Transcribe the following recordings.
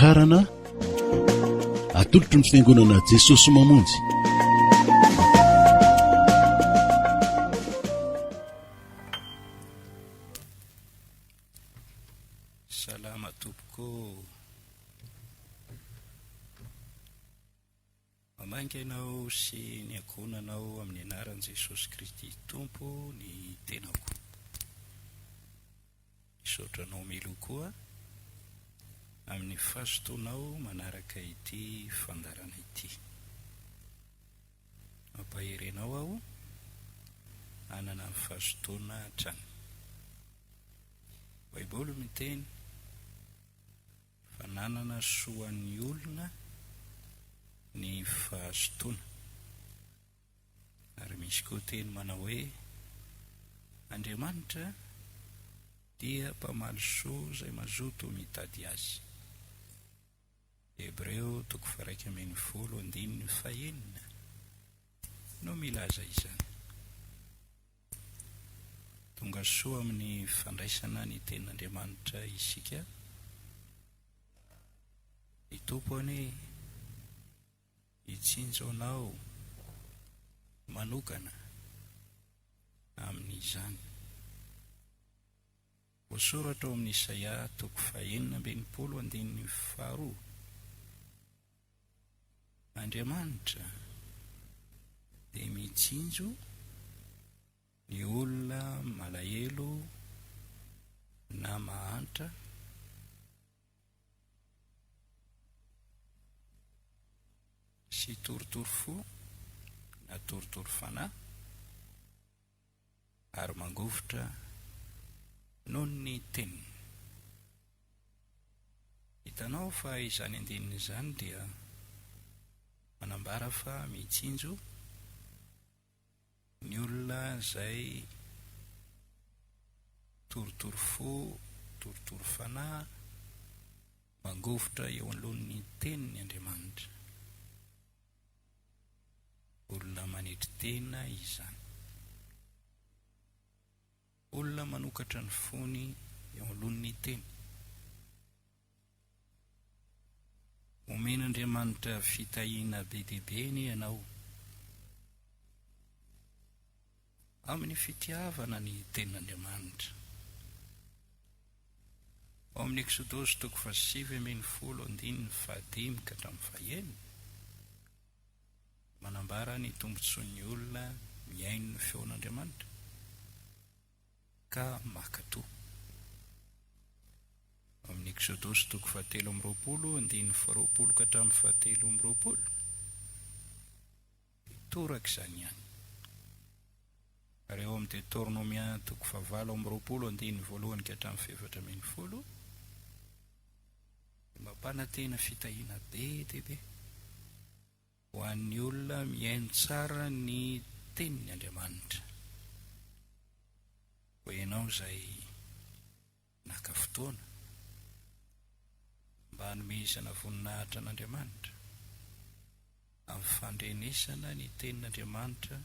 Fandaharana atolotry ny Fiangonana Jesosy Mamonjy. Salama tompoko ô. Mamainga ianao sy ny ankohonanao amin'ny anaran'i Jesosy Kristy Tompo ny tenako. Misaotra anao Milo koa amin'ny fazotoanao manaraka ity fandaharana ity. Mampahery anao aho hanana ny fazotoana hatrany. Baiboly miteny fa nanana soa an'ny olona ny fahazotoana. Ary misy koa teny manao hoe, Andriamanitra dia mpamaly soa izay mazoto mitady Azy. Hebreo toko faha-11 andininy fahenina no milaza izany. Tonga soa amin'ny fandraisana ny tenin'Andriamanitra isika. Ny Tompo anie hitsinjo anao manokana amin'izany. Voasoratra ao amin'ny Isaia toko faha-66 andininy faharoa, Andriamanitra dia mitsinjo ny olona malahelo na mahantra, sy torotoro fo na torotoro fanahy, ary mangovitra noho ny teniny. Hitanao fa izany andininy izany dia manambara fa mitsinjo ny olona izay torotoro fo, torotoro fanahy, mangovitra eo anoloan'ny teniny Andriamanitra. Olona manetry tena izany. Olona manokatra ny fony eo anoloan'ny teny. Omen'Andriamanitra fitahiana be dia be anie ianao amin'ny fitiavana ny tenin'Andriamanitra. Ao amin'ny Eksodosy toko fahasivy ambin'ny folo andininy fahadimy ka hatramin'ny fahenina, manambara ny tombontsoan'ny olona mihaino ny feon'Andriamanitra ka mankatò. Ao amin'ny Eksodosy toko fahatelo amby roapolo andininy faharoapolo ka hatramin'ny fahatelo amby roapolo, dia toraka izany ihany. Ary ao amin'ny Deoteronomia toko fahavalo amby roapolo andininy voalohany ka hatramin'ny fahefatra ambin'ny folo, dia mampanantena fitahiana be dia be ho an'ny olona mihaino tsara ny Tenin' Andriamanitra. Koa ianao izay naka fotoana mba hanomezana voninahitra an'Andriamanitra amin'ny fandrenesana ny Tenin'Andriamanitra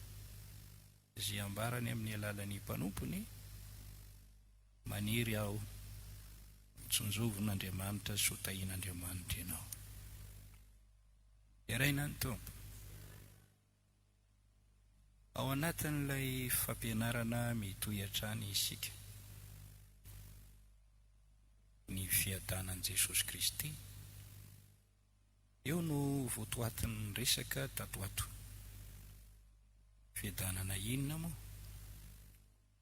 izay ambarany amin'ny alalan'ny mpanompony, maniry aho ho tsonjovin'Andriamanitra sy ho tahian'Andriamanitra ianao. Deraina ny Tompo. Ao anatin'ilay fampianarana mitohy hatrany isika. Ny fiadanan'i Jesosy Kristy. Eo no votoatin'ny resaka tato ho ato. Fiadanana inona moa?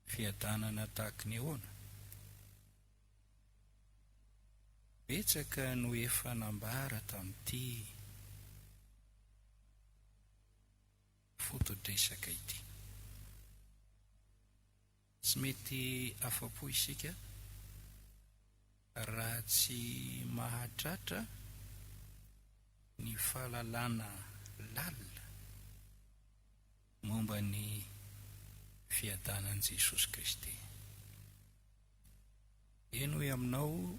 Fiadanana tahaky ny ahoana? Betsaka no efa nambara tamin'ity foto-dresaka ity. Tsy mety afa-po isika raha tsy mahatratra ny fahalalana lalina momba ny fiadanan'i Jesosy Kristy. Eny hoy aminao,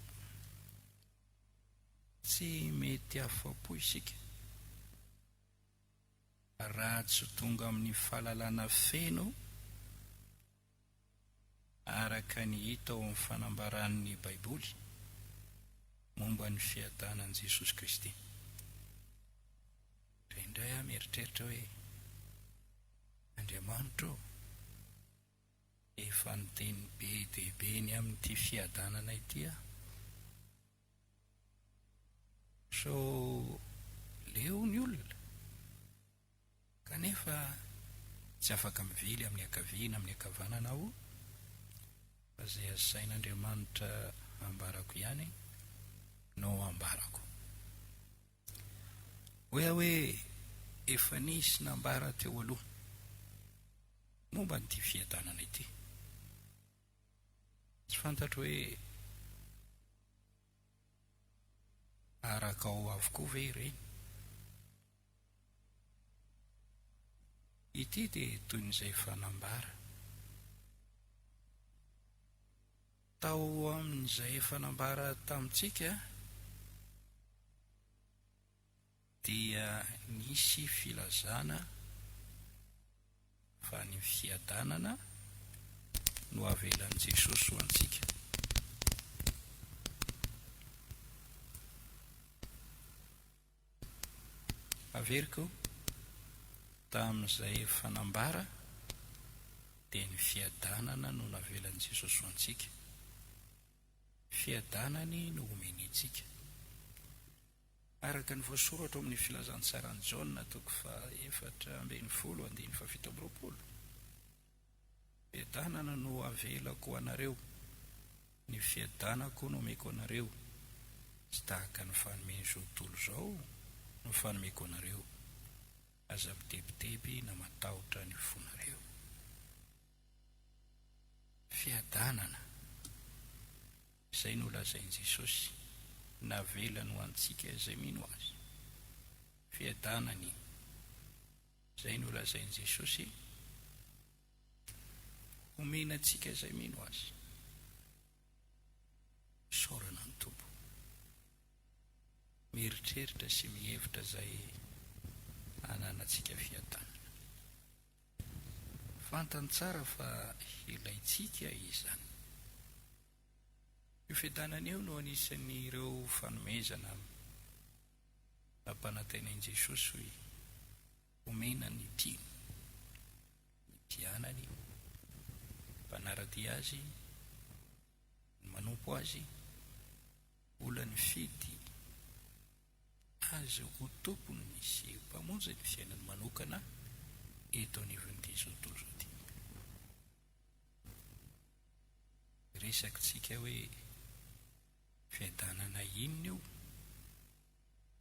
tsy mety afa-po isika raha tsy tonga amin'ny fahalalana feno araka ny hita ao amin'ny fanambaran'ny Baiboly. Momba ny fiadanan'i Jesosy Kristy. Indraindray aho mieritreritra hoe, Andriamanitra ô, efa niteny be dia be ny amin'ity fiadanana ity aho. Sao leo ny olona? Kanefa tsy afaka mivily amin'ny ankavia na amin'ny ankavanana aho, fa izay asain'Andriamanitra ambarako ihany no ambarako. Hoy aho hoe, Efa nisy nambara teo aloha momba an'ity fiadanana ity. Tsy fantatro hoe arakao avokoa ve ireny. Ity dia toy ny izay efa nambara. Tao amin'izay efa nambara tamintsika dia nisy filazana fa ny fiadanana no avelan'i Jesosy ho antsika. Averiko, tamin'izay efa nambara dia ny fiadanana no navelan'i Jesosy ho antsika. Fiadanany no omeny antsika. Araka ny voasoratra ao amin'ny Filazantsaran'i Jaona toko faha-14 andininy faha-27, Fiadanana no avelako ho anareo, ny fiadanako no omeko anareo, tsy tahaka ny fanomen'izao tontolo izao no fanomeko anareo, aza mitebiteby na matahotra ny fonareo. Fiadanana, izay no lazain'i Jesosy, navelany ho antsika izay mino Azy. Fiadanany. Izay no lazain'i Jesosy homena antsika izay mino Azy. Isaorana ny Tompo. Mieritreritra sy mihevitra izay hananantsika fiadanana. Fantany tsara fa ilaintsika izany. Io fiadanana io no anisan'ireo fanomezana Nampanantenain'i Jesosy hoe homena ny mpino, ny mpianany, ny mpanara-dia Azy, ny manompo Azy, mbola nifidy Azy ho Tompony sy Mpamonjy ny fiainany manokana eto anivon'ity izao tontolo izao ity. Resakitsika hoe fiadanana inona io?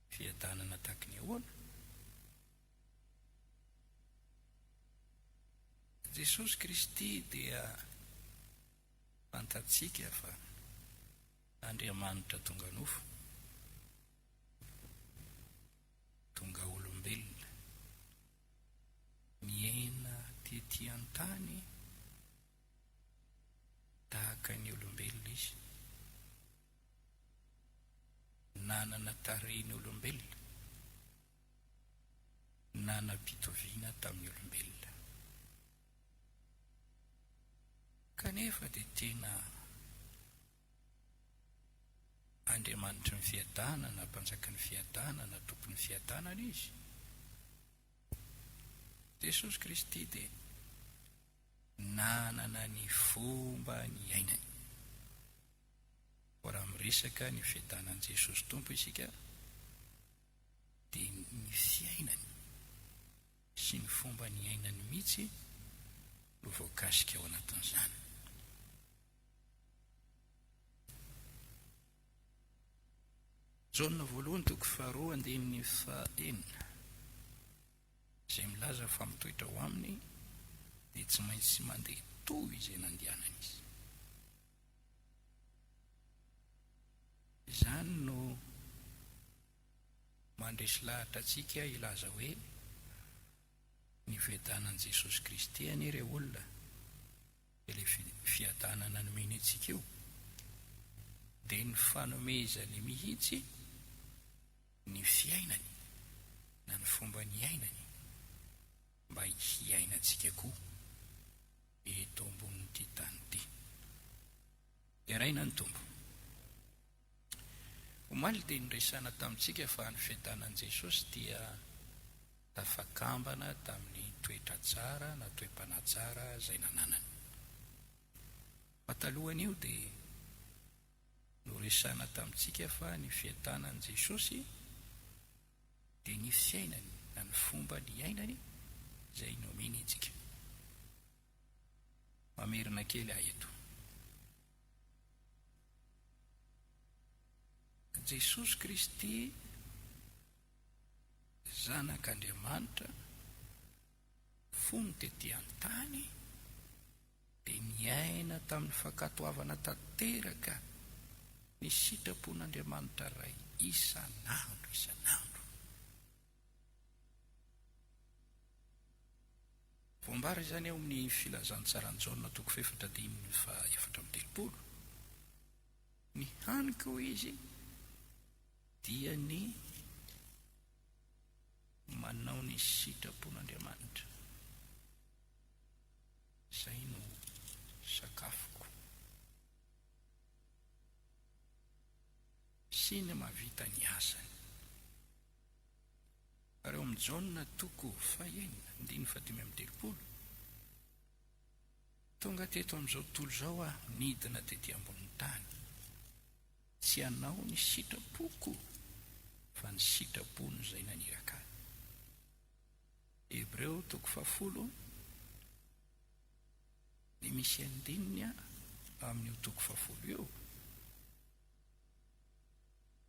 Fiadanana tahaky ny ahoana? Jesosy Kristy dia fantatsika fa Andriamanitra tonga nofo, tonga olombelona, niaina tety an-tany tahaka ny olombelona Izy. Nanana tarehin'olombelona, nanam-pitoviana tamin'ny olombelona. Kanefa dia tena Andriamanitry ny fiadanana, Mpanjakan'ny fiadanana, Tompon'ny fiadanana Izy. Jesosy Kristy dia nanana ny fomba niainany. Koa raha miresaka ny fiadanan'i Jesosy Tompo isika dia ny fiainany sy ny fomba niainany mihitsy no voakasika ao anatin'izany. Jaona voalohany toko faharoa andininy fahenina izay milaza fa mitoetra ao aminy dia tsy maintsy mandeha toy izay nandehanany izy. Izany no mandresy lahatra antsika hilaza hoe, Ny fiadanan'i Jesosy Kristy anie re olona dia ilay fiadanana nomeny antsika io, dia ny fanomezany mihitsy ny fiainany na ny fomba niainany mba hiainantsika koa eto ambonin'ity tany ity. Deraina ny Tompo. Omaly dia niresahana tamintsika fa ny fiadanan'i Jesosy dia tafakambana tamin'ny toetra tsara na toe-panahy tsara izay nananany. Fa talohan'io dia noresahana tamintsika fa ny fiadanan'i Jesosy dia ny fiainany na ny fomba niainany izay nomeny antsika. Mamerina kely aho eto. Jesosy Kristy Zanak'Andriamanitra fony tety an-tany dia niaina tamin'ny fankatoavana tanteraka ny sitrapon'Andriamanitra Ray isan'andro isan'andro. Voambara izany ao amin'ny Filazantsaran'i Jaona toko fahefatra andininy faha-34. Ny haniko, hoy izy, dia ny manao ny sitrapon'Andriamanitra. Izay no sakafoko. Sy ny mahavita ny asany. Ary ao amin'ny Jaona toko fahenina, andininy fahadimy amby telopolo, Tonga teto amin'izao tontolo izao aho, nidina tety ambonin'ny tany, tsy hanao ny sitrapoko, fa ny sitrapon'izay naniraka ahy. Hebreo toko fahafolo, dia misy andininy amin'io toko fahafolo io,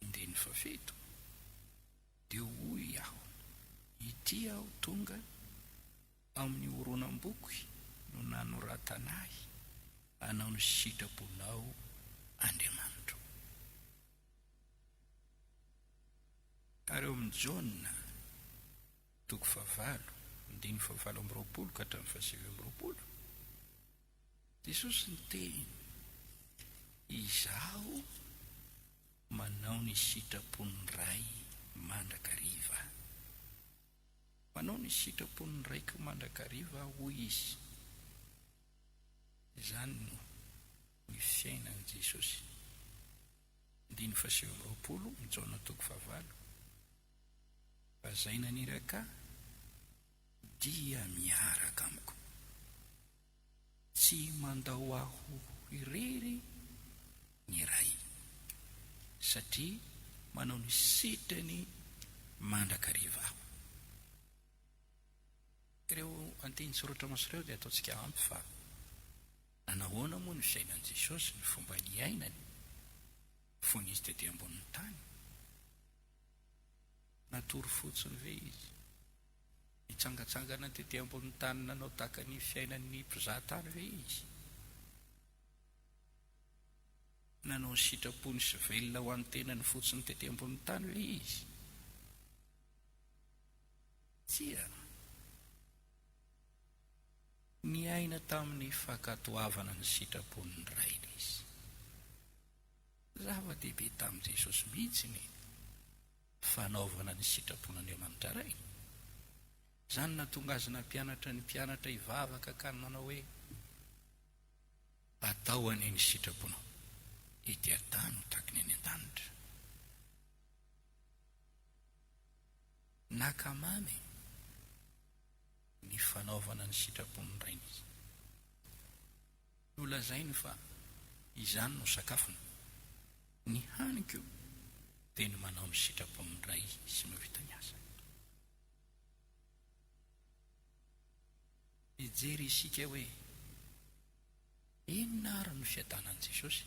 andininy fahafito. Dia hoy aho, Ity aho tonga, amin'ny horonam-boky no nanoratana ahy hanao ny sitraponao, Andriamanitro. Ary ao amin'ny Jaona, toko fahavalo, andininy fahavalo amby roapolo ka hatramin'ny fahasivy amby roapolo, Jesosy niteny, Izaho manao ny sitrapon'ny Ray mandrakariva. Manao ny sitrapon'ny Raiko mandrakariva aho, hoy Izy. Izany no ny fiainan'i Jesosy. Andininy fahasivy amby roapolo, Jaona toko fahavalo, Fa izay naniraka Ahy dia miaraka amiko. Tsy mandao aho irery ny Ray, satria manao ny sitrany mandrakariva aho. Ireo andinin-tsoratra masina ireo dia ataontsika ampy fa nanahoana moa ny fiainan'i Jesosy, ny fomba niainany fony izy tety ambonin'ny tany? Natory fotsiny ve izy? Nitsangantsangana tety ambonin'ny tany nanao tahaka ny fiainan'ny mpizaha tany ve izy? Nanao ny sitrapony sy velona ho an'ny tenany fotsiny tety ambonin'ny tany ve izy? Tsia. Niaina tamin'ny fankatoavana ny sitrapon'ny Rainy izy. Zava-dehibe tamin'i Jesosy mihitsy ny fanaovana ny sitrapon'Andriamanitra Ray. Izany no nahatonga azy nampianatra ny mpianatra hivavaka ka nanao hoe, Atao anie ny sitraponao, ety an-tany ho tahaka ny any an-danitra. Naka mamy ny fanaovana ny sitrapon'ny Rainy izy. Nolazainy fa izany no sakafony. Ny haniko dia ny manao ny sitrapon'ny Ray sy mahavita ny asany. Hijery isika hoe inona ary no fiadanan'i Jesosy.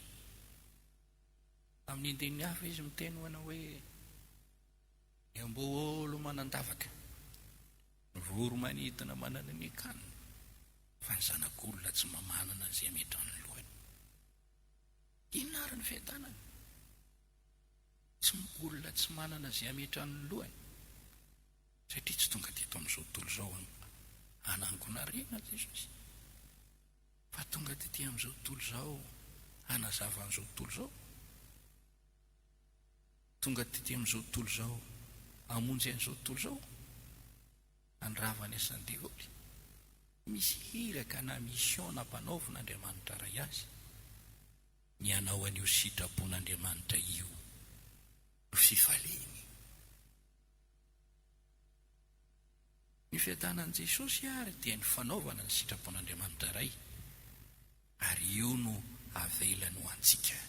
Amin'ny andininy hafa izy miteny hoana hoe ny amboa manan-davaka, ny voro-manidina manana ny akaniny, fa ny zanak'olona tsy mba manana izay hametrahany ny lohany. Inona ary ny fiadanana? Tsy olona tsy manana izay hametrahany ny lohany, satria tsy tonga teto amin'izao tontolo izao hanangona harena Jesosy, fa tonga tety amin'izao tontolo izao hanazava an'izao tontolo izao. Tonga tety amin'izao tontolo izao hamonjy an'izao tontolo izao. Handrava ny asan'ny devoly. Misy iraka na mission nampanaovin'Andriamanitra Ray azy ny hanao an'io sitrapon'Andriamanitra io. No fifaliany. Ny fiadanan'i Jesosy àry dia ny fanaovana ny sitrapon'Andriamanitra Ray, ary io no avelany ho antsika.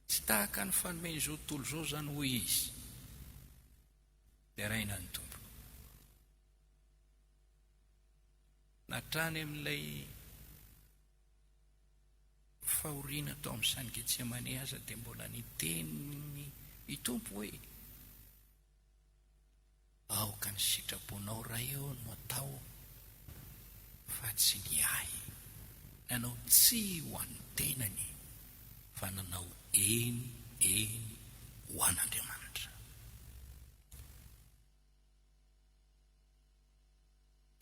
Tsy tahaka ny fanomen'izao tontolo izao izany, hoy izy. Deraina ny Tompo. Na hatrany amin'ilay fahoriana tao amin'ny sahan'i Getsemane aza dia mbola niteny ny Tompo hoe, Aoka ny sitraponao Ray ô no atao fa tsy ny ahy. Nanao tsia ho an'ny tenany fa nanao eny, eny ho an'Andriamanitra.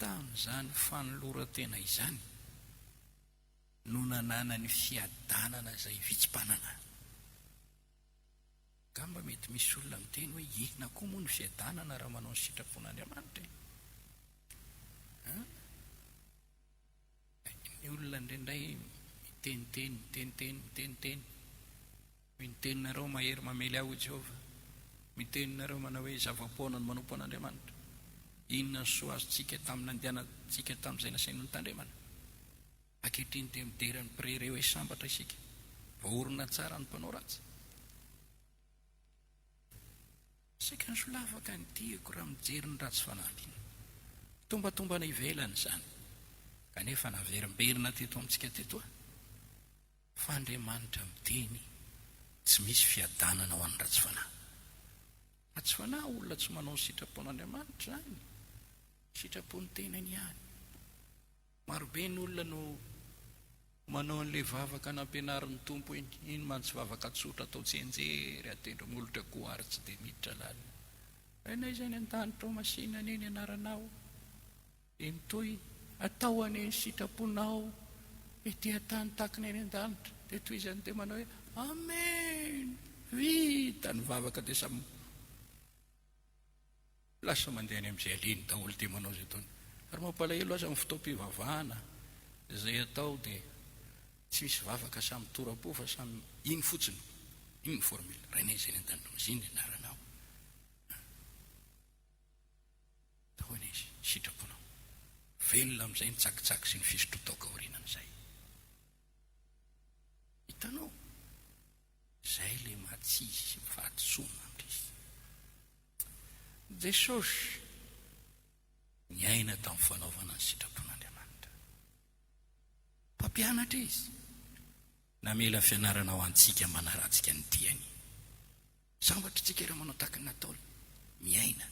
Tamin'izany fanoloran-tena izany no nananany fiadanana izay vitsy mpanana. Angamba mety misy olona miteny hoe inona koa moa ny fiadanana raha manao ny sitrapon'Andriamanitra e? An? Ny olona indraindray miteniteny, miteniteny, miteniteny. Hoy ny teninareo mahery mamely ahy hoy Jehovah. Miteny nareo manao hoe zava-poana ny manompo an'Andriamanitra. Inona ny soa azontsika tamin'ny nandehanantsika tamin'izay nasainy notandremana? Ankehitriny dia midera ny prere hoe sambatra isika. Voaorina tsara ny mpanao ratsy. Saika nisolafaka ny diako raha mijery ny ratsy fanahy. Tombatombana ivelany izany. Kanefa naverimberina teto amintsika teto aho. Fa Andriamanitra miteny, tsy misy fiadanana ho an'ny ratsy fanahy. Ratsy fanahy olona tsy manao ny sitrapon'Andriamanitra izany. Sitrapon'ny tenany ihany. Marobe ny olona no manao an'ilay vavaka nampianarin'ny Tompo iny. Iny mantsy vavaka tsotra atao tsianjery, atendro-molotra koa ary tsy dia miditra lalina. Rainay izay any an-danitra ô, masìna anie ny anaranao. Dia mitohy, Atao anie ny sitraponao ety an-tany tahaka ny any an-danitra. Dia tohizany dia manao hoe, Amen! Vita ny vavaka dia samy lasa mandeha any amin'izay alehany daholo dia manao izay ataony. Ary mampalahelo aza ny fotoam-pivavahana izay atao dia tsy misy vavaka samy tora-po fa samy iny fotsiny. Iny ny formule. Rainay izay any an-danitra, masìna ny anaranao. Atao anie izy, sitraponao. Velona amin'izay ny tsakitsaky sy ny fisotroan-toaka aorianan'izay. Hitanao? Izay ilay maha tsy izy sy ny fahadisoana amin'izy. Jesosy niaina tamin'ny fanaovana ny sitrapon'Andriamanitra. Mpampianatra izy. Namela fianarana ho antsika mba hanarantsika ny diany. Sambatra isika raha manao tahaka ny nataony, miaina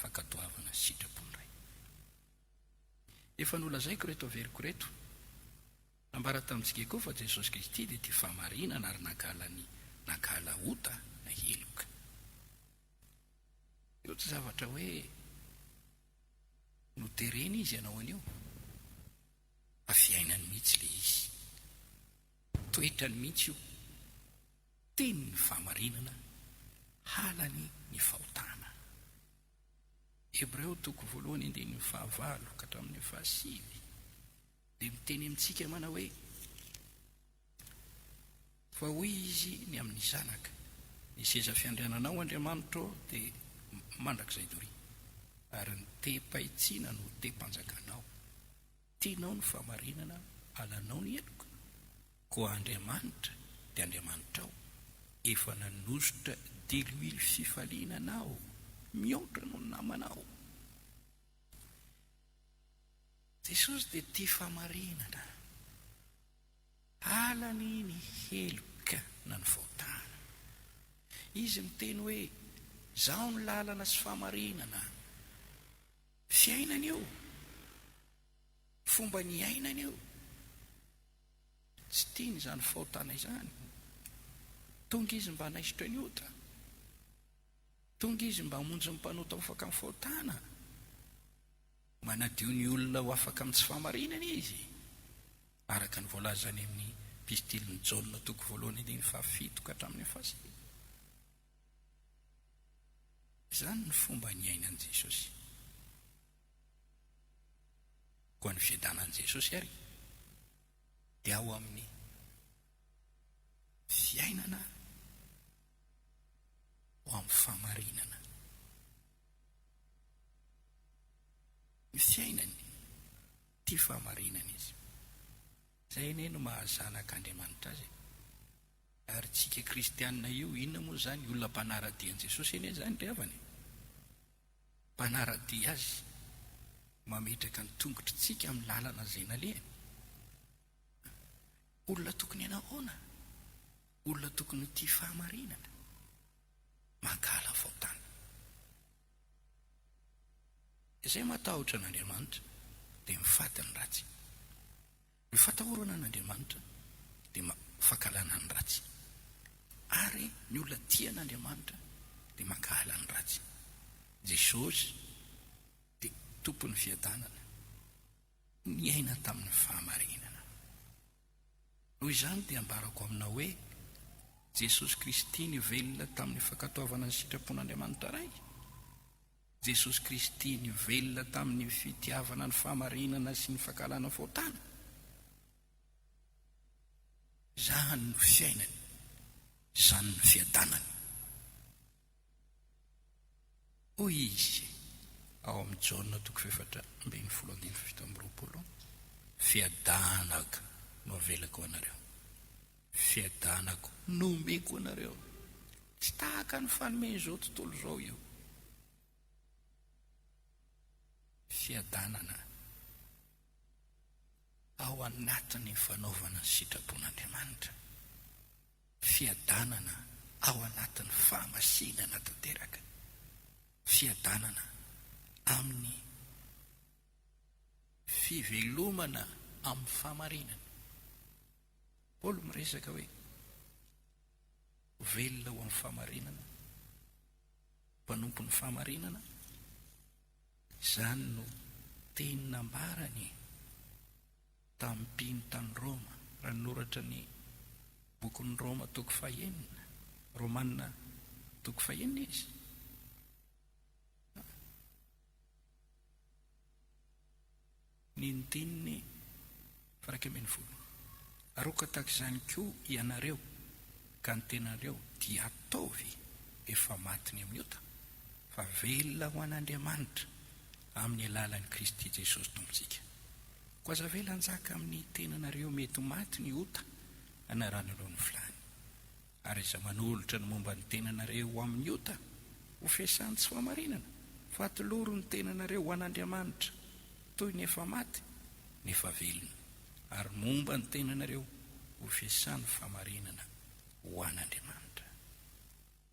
fankatoavana ny sitrapon'ny Ray. Efa nolazaiko ireto averiko ireto. Nambara tamintsika koa fa Jesosy Kristy dia tia fahamarinana ary nankahala ny nankahala ota na heloka. Io tsy zavatra hoe noterena izy hanao an'io fa fiainany mihitsy ilay izy. Toetrany mihitsy io. Tiany ny fahamarinana, halany ny fahotana. Hebreo toko voalohany andininy fahavalo ka hatramin'ny fahasivy dia miteny amintsika manao hoe, Fa hoy izy ny amin'ny Zanaka, Ny seza fiandriananao, Andriamanitro, dia mandrakizay doria, ary ny tehim-pahitsiana no tehim-panjakanao. Tianao ny fahamarinana, halanao ny heloka. Koa Andriamanitra dia Andriamanitrao, efa nanosotra diloilo fifaliana anao mihoatra noho ny namanao. Jesosy dia tia fahamarinana, halany ny heloka na ny fahotana. Izy miteny hoe, Izaho no lalana sy fahamarinana. Fiainana io, fomba niainana io. Tsy tiany izany fahotana izany. Tonga Izy mba hanaisotra ny ota. Tonga Izy mba hamonjy ny mpanota ho afaka amin'ny fahotana. Manadio ny olona ho afaka amin'ny tsy fahamarinana Izy, araka ny voalaza any amin'ny Epistilin'i Jaona toko voalohany andininy fahafito ka hatramin'ny fahasivy. Izany ny fomba niainan'i Jesosy. Koa ny fiadanan'i Jesosy àry dia ao amin'ny fiainana Ho amin'ny fahamarinana. Ny fiainany, tia fahamarinana izy. Izay anie no maha zanak'Andriamanitra azy e. Ary tsika kristianina io, inona moa izany? Olona mpanara-dia an'i Jesosy anie izany ry havana e. Mpanara-dia Azy, mametraka ny tongotritsika amin'ny lalana izay nalehany. Olona tokony hanahoana? Olona tokony ho tia fahamarinana, mankahala fahotana. Izay matahotra an'Andriamanitra dia mifady ny ratsy. Ny fatahorana an'Andriamanitra dia fankahalana ny ratsy. Ary ny olona tia an'Andriamanitra dia mankahala ny ratsy. Jesosy dia Tompon'ny fiadanana, niaina tamin'ny fahamarinana. Noho izany dia ambarako aminao hoe, Jesosy Kristy nivelona tamin'ny fankatoavana ny sitrapon'Andriamanitra Ray. Jesosy Kristy nivelona tamin'ny fitiavana ny fahamarinana sy ny fankahalana fahotana. Izany no fiainany, izany no fiadanany. Hoy izy ao amin'ny Jaona toko fahefatra ambinifolo andininy faha-27, Fiadanako no avelako ho anareo, fiadanako no omeko anareo. Tsy tahaka ny fanomen'izao tontolo izao io. Fiadanana ao anatin'ny fanaovana ny sitrapon'Andriamanitra. Fiadanana ao anatin'ny fahamasinana tanteraka. Fiadanana amin'ny fivelomana amin'ny fahamarinana. Paoly miresaka hoe velona ho amin'ny fahamarinana, mpanompon'ny fahamarinana, izany no teny nambarany tamin'ny mpino tany Roma, raha nanoratra ny bokin'ny Roma toko fahenina, Romana toko fahenina izy. Ny andininy faha-11. Ary aoka tahaka izany koa ianareo, ka ny tenanareo dia ataovy efa maty ny amin'ny ota, fa velona ho an'Andriamanitra amin'ny alalan'i Kristy Jesosy Tompontsika. Koa aza avela hanjaka amin'ny tenanareo mety ho maty ny ota anaranareo ny filàny. Ary aza manolotra ny momba ny tenanareo ho amin'ny ota, ho fiasan'ny tsy fahamarinana, fa atolory ny tenanareo ho an'Andriamanitra, toy ny efa maty, nefa velona, ary momba ny tenanareo ho fiasan'ny fahamarinana ho an'Andriamanitra.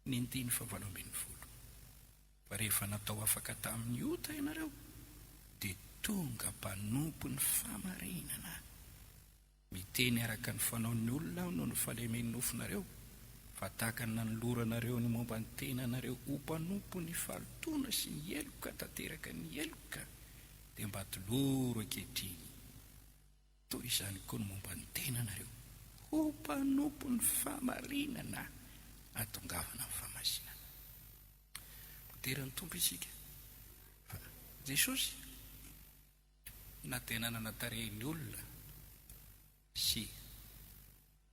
Ny andininy fahavalo ambinifolo. Fa rehefa natao afaka tamin'ny ota ianareo, dia tonga mpanompon'ny fahamarinana. Miteny araka ny fanaon'ny olona aho noho ny fahalemen'ny nofonareo, fa tahaka ny nanoloranareo ny momba ny tenanareo ho mpanompon'ny fahalotoana sy ny heloka tanteraka ny heloka, dia mba toloro ankehitriny toy izany koa ny momba ny tenanareo ho mpanompon'ny fahamarinana hahatongavana amin'ny fahamasinana. Midera ny Tompo isika fa Jesosy Na dia nanana tarehin'ny olona sy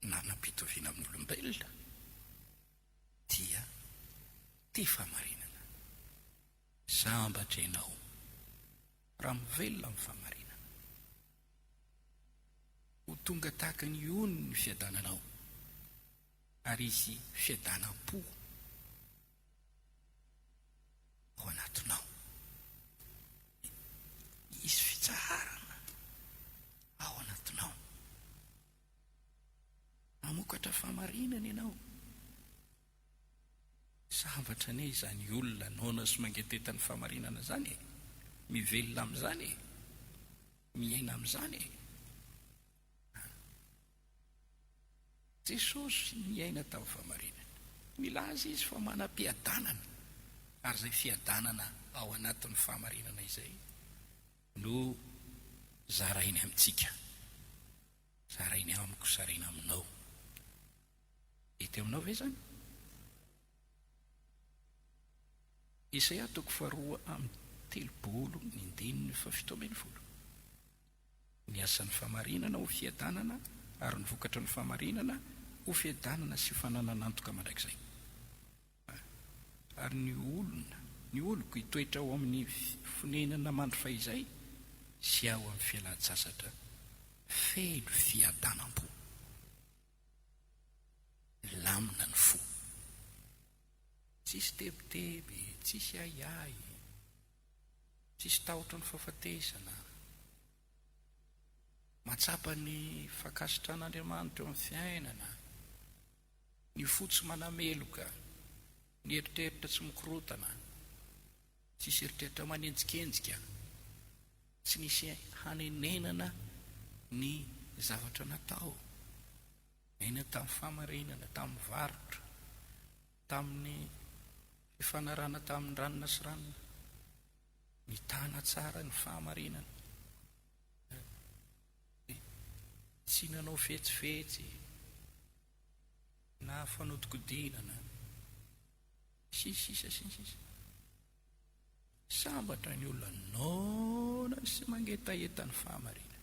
nanam-pitoviana amin'ny olombelona dia tia fahamarinana. Sambatra ianao raha mivelona amin'ny fahamarinana. Ho tonga tahaka ny ony ny fiadananao ary hisy fiadanam-po ao anatinao. Hisy fitsaharana ao anatinao. Hamokatra fahamarinana ianao. Sambatra anie izany olona noana sy mangetaheta ny fahamarinana izany e. Mivelona amin'izany e. Miaina amin'izany e. Jesosy niaina tamin'ny fahamarinana. Milaza Izy fa manam-piadanana, ary izay fiadanana ao anatin'ny fahamarinana izay no zarainy amintsika. Zarainy amiko, zaraina aminao. Hety aminao ve izany? Isaia toko faharoa amby telopolo ny andininy faha-17. Ny asan'ny fahamarinana ho fiadanana ary ny vokatry ny fahamarinana ho fiadanana sy fananan'antoka mandrakizay. Ary ny olona, ny oloko hitoetra ao amin'ny fonenana mandry fahizay sy ao amin'ny fialan-tsasatra feno fiadanam-po. Milamina ny fo. Tsisy tebiteby, tsisy ahiahy, tsisy tahotry ny fahafatesana. Mahatsapa ny fankasitran'Andriamanitra eo amin'ny fiainana. Ny fo tsy manameloka, ny eritreritra tsy mikorontana, tsisy eritreritra manenjikenjika, tsy nisy hanenenana ny zavatra natao. Niaina tamin'ny fahamarinana, tamin'ny varotra, tamin'ny fifanarahana tamin'ny ranona sy ranona. Nitana tsara ny fahamarinana. Tsy nanao fetsifetsy na fanodikodinana sy ny sisa sy ny sisa. Sambatra ny olona noana sy mangetaheta ny fahamarinana.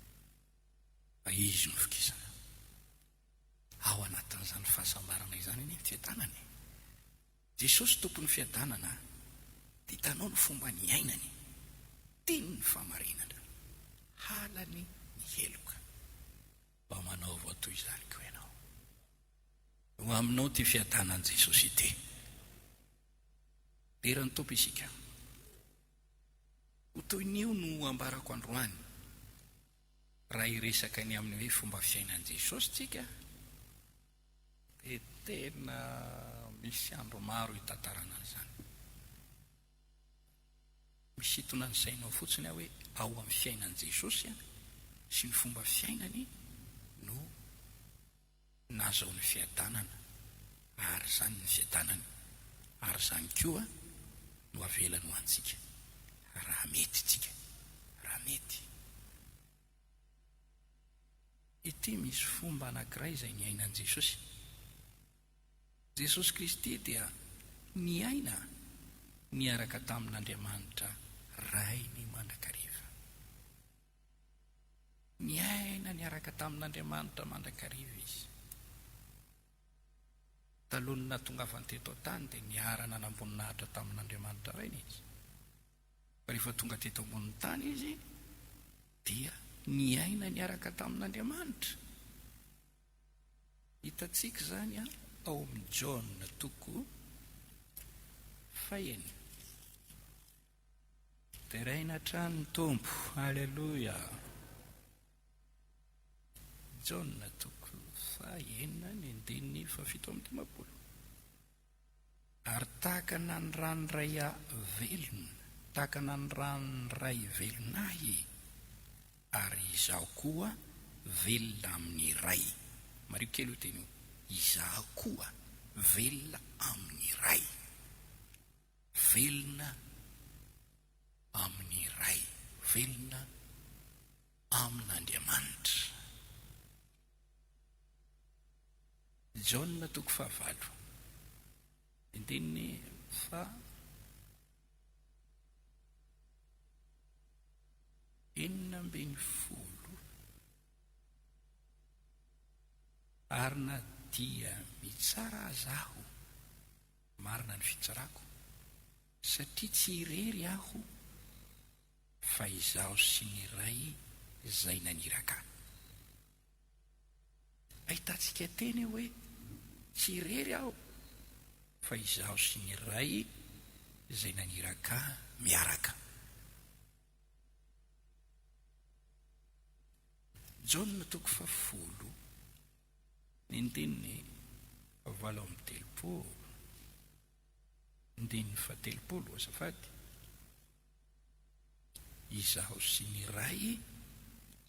Fa izy no fokisana. Ao anatin'izany fahasambarana izany anie ny fiadanana e. Jesosy Tompon'ny fiadanana dia hitanao ny fomba niainany, tiany ny fahamarinana, halany ny heloka. Mba manaova toy izany koa ianao. Ho aminao ity fiadanan'i Jesosy ity. Dera ny Tompo isika. Ho toy ny io no ambarako androany. Raha hiresaka ny amin'ny hoe fomba fiainan'i Jesosy tsika, dia tena misy andro maro hitantarana an'izany. Misintona ny sainao fotsiny aho hoe ao amin'ny fiainan'i Jesosy sy ny fomba fiainany no nahazahoany fiadanana, ary izany ny fiadanany, ary izany koa no avelany ho antsika raha mety tsika, raha mety. Ity misy fomba anankiray izay niainan'i Jesosy. Jesosy Kristy dia niaina niaraka tamin'Andriamanitra Rainy mandrakariva. Niaina niaraka tamin'Andriamanitra mandrakariva Izy. Talohan'ny nahatongavany teto an-tany dia niara-nanam-boninahitra tamin'Andriamanitra Rainy Izy. Fa rehefa tonga teto ambonin'ny tany Izy dia niaina niaraka tamin'Andriamanitra. Hitantsika izany ao amin'ny Jaona toko fahenina. Deraina hatrany ny Tompo. Aleloia. Jaona toko fahenina ny andininy faha-57. Ary tahaka naniràn'ny Ray ahy velona, tahaka naniràn'ny Ray velona ahy, ary izaho koa velona amin'ny Ray. Mariho kely io teny io, izaho koa velona amin'ny Ray. Velona amin'ny Ray, velona amin'Andriamanitra. Jaona toko fahavalo, andininy faha 16. Ary na dia mitsara aza aho, marina ny fitsarako, satria tsy irery aho, fa izaho sy ny Ray izay naniraka ahy. Ahitantsika teny eo hoe, Tsy irery aho, fa izaho sy ny Ray izay naniraka ahy miaraka. Jaona toko fahafolo, ny andininy 38, andininy faha-30, azafady. Izaho sy ny Ray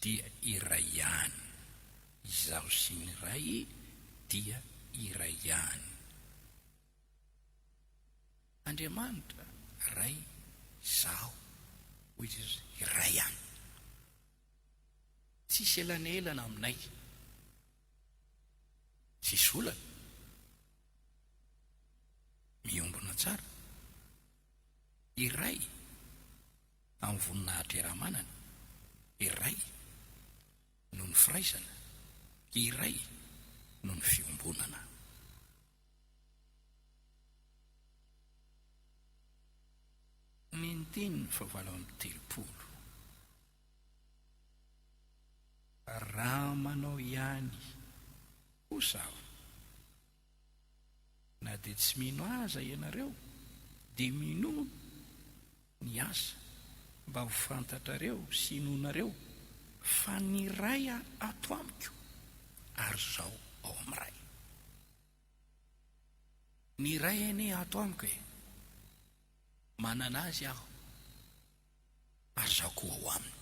dia iray ihany. Izaho sy ny Ray dia iray ihany. Andriamanitra, Ray, Izaho, hoy Jesosy, iray ihany. Tsisy elanelana aminay. Tsisy olana. Miombona tsara. Iray amin'ny voninahitra iaraha-manana, iray noho ny firaisana, iray noho ny fiombonana. andininy fahavalo amby 30. Raha manao ihany kosa aho, na dia tsy mino aza ianareo, dia minoa ny asa mba ho fantatrareo sy hinoanareo fa ny Ray ato amiko ary izaho ao amin'ny Ray. Ny Ray anie ato amiko e! Manana Azy aho ary izaho koa ao aminy.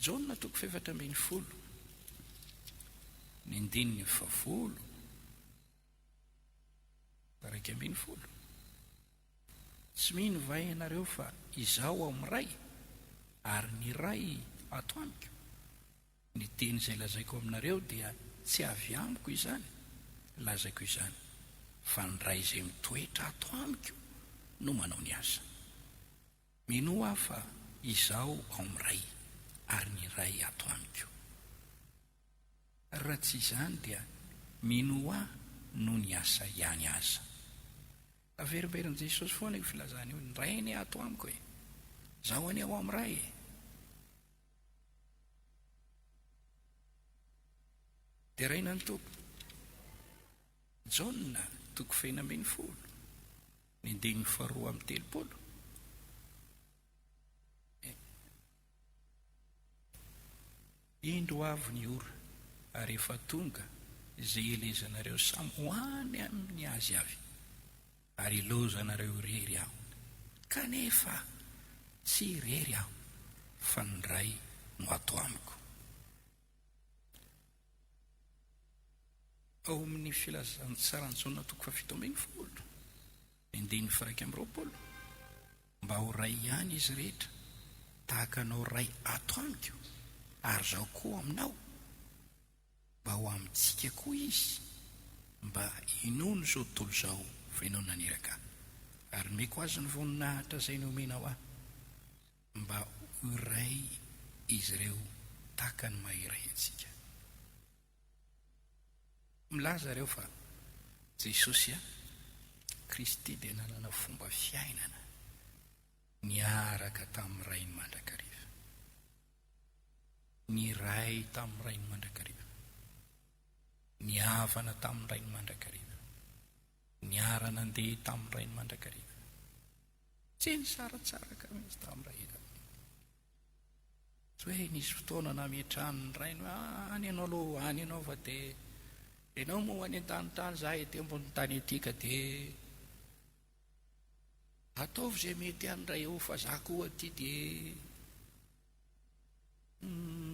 Jaona toko fahefatra ambin'ny folo, ny andininy fahafolo, 11. Tsy mino va ianareo fa Izaho ao amin'ny Ray, ary ny Ray ato amiko? Ny teny izay lazaiko aminareo dia tsy avy amiko izany, lazaiko izany, fa ny Ray izay mitoetra ato amiko no manao ny asa. Minoa aho fa Izaho ao amin'ny Ray, ary ny Ray ato amiko. Raha tsy izany dia minoa ahy noho ny asa ihany aza. Averimberin'i Jesosy foana io filazana io, ny Ray anie ato amiko e! Izaho anie ao amin'ny Ray e! Deraina ny Tompo. Jaona, toko fahenina ambin'ny folo, ny andininy faharoa amby 30. Indro avy ny ora, ary efa tonga, izay hielezanareo samy ho any amin'ny azy avy, ary hilaozanareo irery Aho. Kanefa tsy irery Aho, fa ny Ray no ato amiko. Ao amin'ny Filazantsaran'i Jaona toko fahafito ambin'ny folo, ny andininy faha-21, Mba ho ray ihany izy rehetra, tahaka Anao Ray ato amiko, ary izaho koa aminao, mba ho amintsika koa izy, mba hinoany izao tontolo izao fa Ianao naniraka ahy, ary nomeko azy ny voninahitra izay nomenao ahy, mba ho iray izy ireo tahaka ny maha iray antsika. Milaza ireo fa Jesosy Kristy dia nanana fomba fiainana niaraka tamin'ny Rainy mandrakariva. Niray tamin'ny Rainy mandrakariva. Nihavana tamin'ny Rainy mandrakariva. Niara-nandeha tamin'ny Rainy mandrakariva. Tsy nisaratsaraka mihitsy tamin'ny Rainy. Tsy hoe nisy fotoana nametrahan'ny rainy hoe ah, any ianao aloha, any ianao fa dia ianao moa any an-danitra any, izaho ety ambonin'ny tany ety ka dia ataovy izay mety any ray eo fa izaho koa aty dia hmm.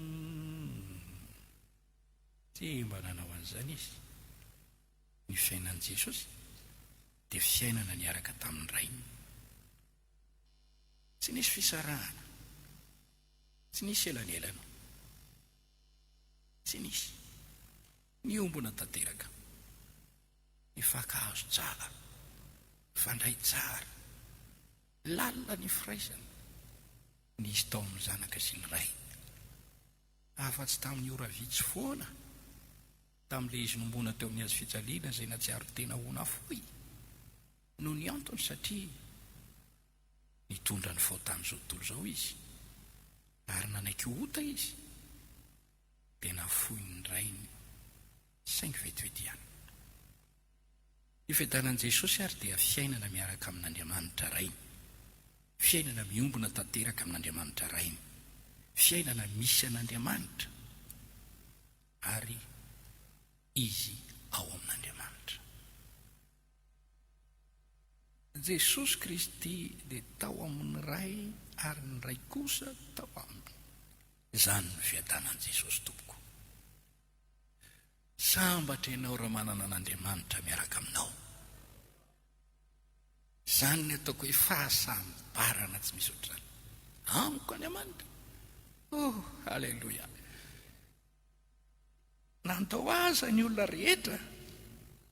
Tsy mba nanao an'izany izy. Ny fiainan'i Jesosy dia fiainana niaraka tamin'ny rainy. Tsy nisy fisarahana. Tsy nisy elanelana. Tsy nisy. Niombona tanteraka. Nifankahazo tsara. Nifandray tsara. Lalina ny firaisana. Nisy tao amin'ny Zanaka sy ny Ray. Afa-tsy tamin'ny ora vitsy foana, tamin'ilay izy nombona teo amin'ny hazo fijaliana izay nahatsiaro tena ho nafoy. Noho ny antony satria nitondra ny fahotan'izao tontolo izao izy, ary nanaiky ho ota izy, dia nafoin'ny Rainy, saingy vetivety ihany. Ny fiadanan'i Jesosy ary dia fiainana miaraka amin'Andriamanitra Rainy, fiainana miombona tanteraka amin'Andriamanitra Rainy, fiainana misy an'Andriamanitra, ary Izy ao amin'Andriamanitra. Jesosy Kristy dia tao amin'ny Ray ary ny Ray kosa tao aminy. Izany no fiadanan'i Jesosy tompoko. Sambatra ianao raha manana an'Andriamanitra miaraka aminao. Izany ny ataoko hoe fahasambarana tsy misy ohatr'izany. Amiko Andriamanitra. Oh, haleloia. Nandao aza ny olona rehetra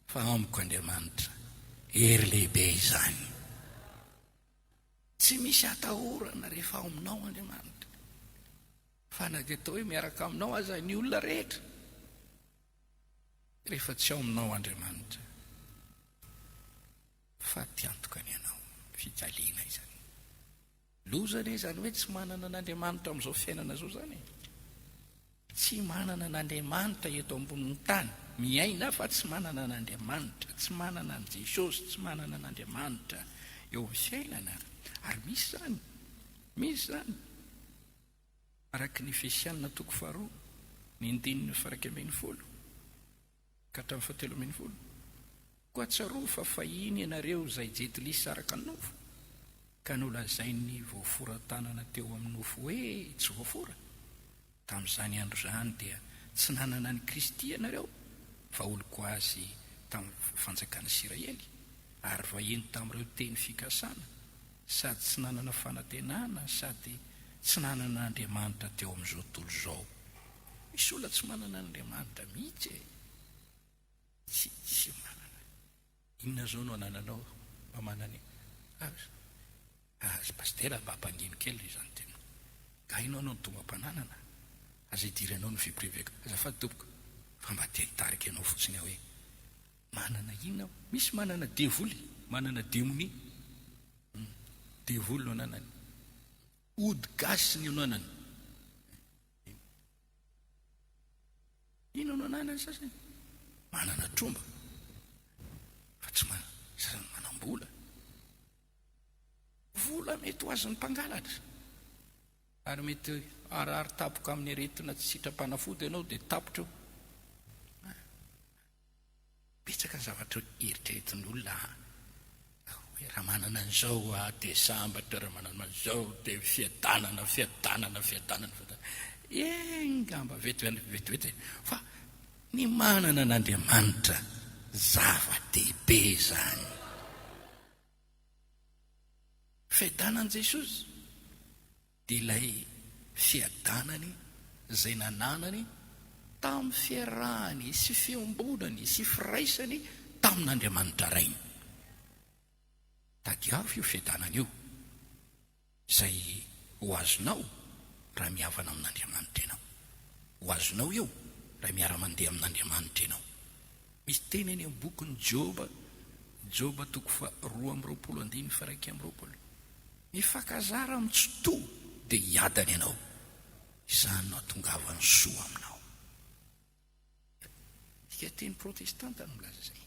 fa amiko Andriamanitra. Hery lehibe izany. Tsy misy atahorana rehefa ao aminao Andriamanitra. Fa na dia atao hoe miaraka aminao aza ny olona rehetra, rehefa tsy ao aminao Andriamanitra, fatiantoka ny anao. Fijaliana izany. Loza anie izany hoe tsy manana an'Andriamanitra amin'izao fiainana izao izany e. Tsy manana an'Andriamanitra eto ambonin'ny tany. Miaina fa tsy manana an'Andriamanitra, tsy manana an'i Jesosy, tsy manana an'Andriamanitra eo amin'ny fiainana. Ary misy izany. Misy izany. Araka ny Efesiana toko faharoa, ny andininy faha-11 ka hatramin'ny faha-13. Koa tsarovy fa fahiny ianareo izay jentilisa araka ny nofo, ka nolazain'ny voafora tanana teo amin'ny nofo hoe tsy voafora. Tamin'izany andro izany dia tsy nanana an'i Kristy ianareo, fa oloko azy tamin'ny fanjakan'i Isiraely, ary vahiny tamin'ireo teny fikasana, sady tsy nanana fanantenana sady tsy nanana Andriamanitra teo amin'izao tontolo izao. Misy olona tsy manana an'Andriamanitra mihitsy e! Tsy, tsy manana. Inona izao no anananao mba manana azy? Ah, pasitera mba ampangino kely izany tena. Ka inona no tombam-pananana? Aza idiranao ny vie privée-ko. Azafady tompoko, fa mba te hitarika anao fotsiny aho hoe manana inona aho? Misy manana devoly, manana demonia. Hmm, devoly no ananany. Ody gasy ny ananany. Inona no ananany sasany? Manana tromba. Fa tsy manana, sasany manam-bola. Vola mety ho azon'ny mpangalatra. Ary mety harary tapoka amin'ny aretina tsy sitram-panafody ianao dia tapitra eo. Betsaka ny zavatra eritreretin'ny olona hoe raha manana an'izao aho dia sambatra, raha manana an'izao dia fiadanana, fiadanana, fiadanana, fiadanana. Eny angamba vetivety e. Fa ny manana an'Andriamanitra zava-dehibe izany. Fiadanan'i Jesosy dia ilay fiadanany izay nananany tamin'ny fiarahany sy fiombonany sy firaisany tamin'Andriamanitra Rainy. Tadiavo io fiadanana io izay ho azonao raha mihavana amin'Andriamanitra ianao. Ho azonao io raha miara-mandeha amin'Andriamanitra ianao. Misy teny any amin'ny bokin'i Joba, Joba toko faha-22 andininy faha-21. Mifankazara amin'ny Tsitoha dia hiadana ianao. Izany no hahatongavan'ny soa aminao. Dika teny protestanta no milaza izay.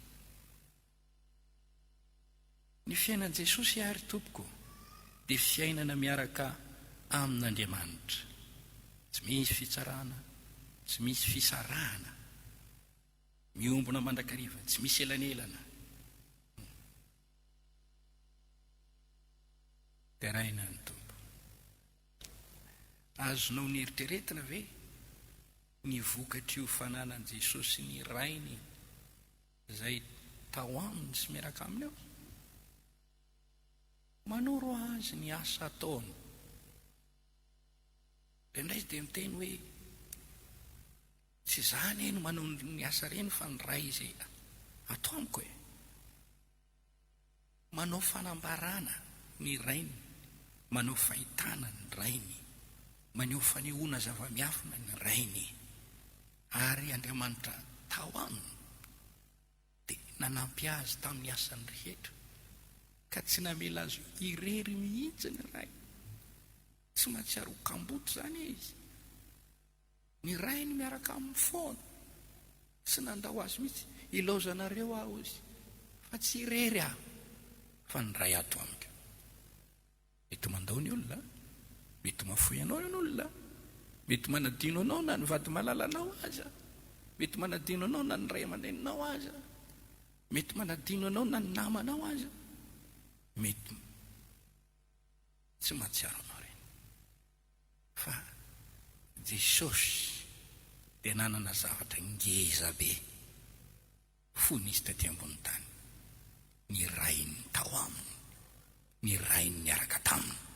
Ny fiainan'i Jesosy àry, tompoko, dia fiainana miaraka amin'Andriamanitra. Tsy misy fitsarana, tsy misy fisarahana. Miombona mandrakariva, tsy misy elanelana. Deraina ny Tompo. Azonao neritreretina ve ny vokatr'io fananan'i Jesosy ny Rainy izay tao aminy sy miaraka aminy eo? Manoro azy ny asa ataony. Indraindray izy dia miteny hoe, Tsy izaho anie no manao ny asa ireny fa ny Ray izay ato amiko e. Manao fanambarana ny Rainy, manao fahitana ny Rainy, maneho fanehoana zava-miafina ny Rainy, ary Andriamanitra tao aminy dia nanampy azy tamin'ny asany rehetra, ka tsy namela azy irery mihitsy ny Ray. Tsy mahatsiaro ho kamboty izany izy. Ny rainy miaraka aminy foana, tsy nandao azy mihitsy. Ilaozanareo aho, hoy izy, fa tsy irery aho, fa ny Ray ato amiko. Mety mandao ny olona, mety mahafoy anao ny olona, mety manadino anao na ny vady malalanao aza, mety manadino anao na ny ray aman-dreninao aza, mety manadino anao na ny namanao aza, mety tsy mahatsiaro anao ireny. Fa Jesosy dia nanana zavatra ngeza be fony Izy taty ambony tany, ny Rainy tao aminy, ny Rainy niaraka taminy.